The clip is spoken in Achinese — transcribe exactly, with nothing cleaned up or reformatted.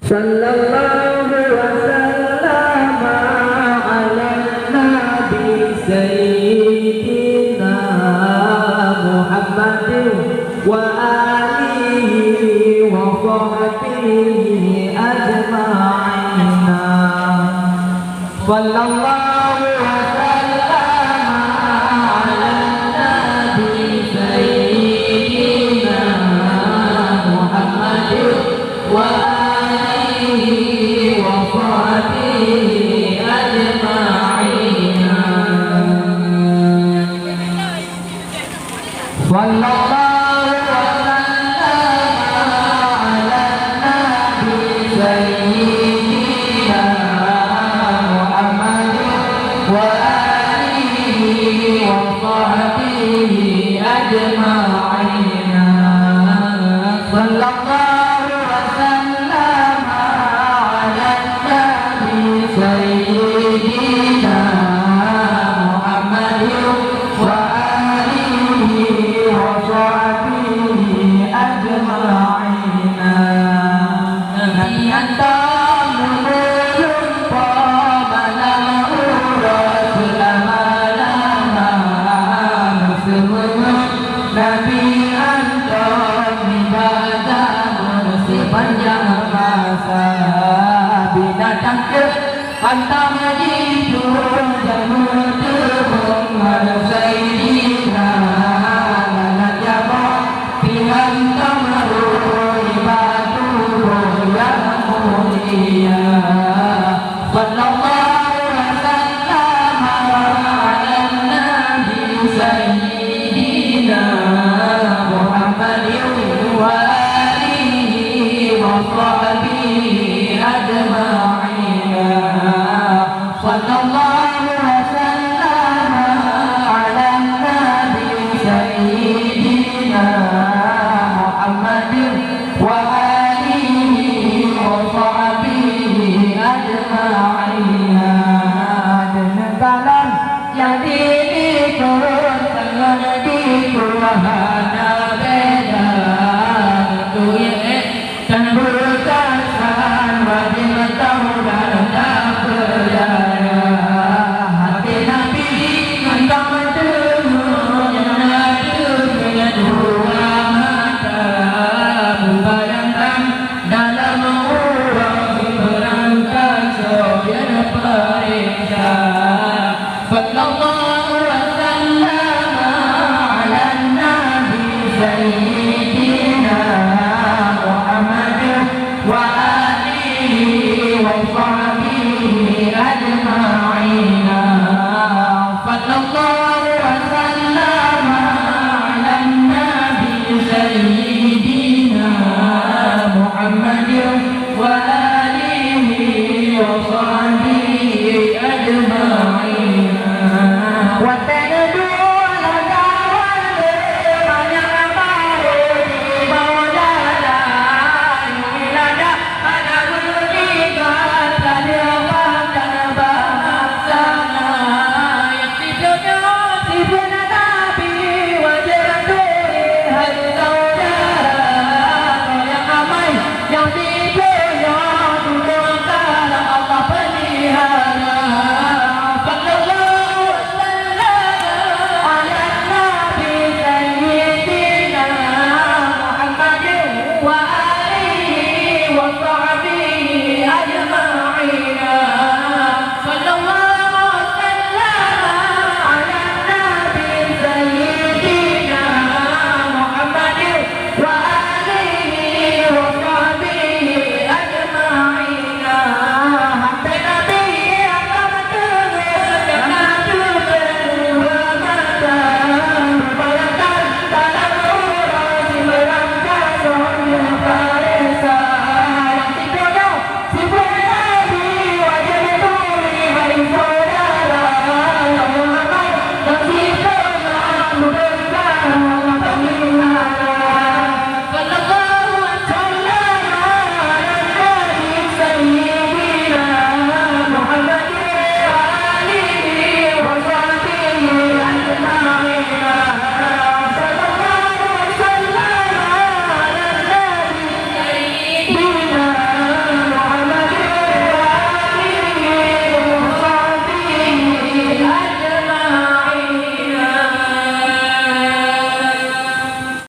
Sallallahu wa sallama ala nabi sayyidina Muhammadin wa alihi wa sahbihi ajma'ina. Sallallahu wa sallama ala nabi sayyidina Muhammadin wa alihi wa sahbihi ajma'in. Sallallahu wa sallama ala nabi sayyidina Muhammadin wa alihi wa sahbihi ajma'in. Sallallahu wa sallama ala nabi sayyidina Muhammadin wa alihi wa sahbihi ajma'in. Nabi hantom meulumpoe malam uroe seulama-lama. Seumeunyoe Nabi hantom nibak jameun, seupanjang masa binatang keu hantom jiduek jameun.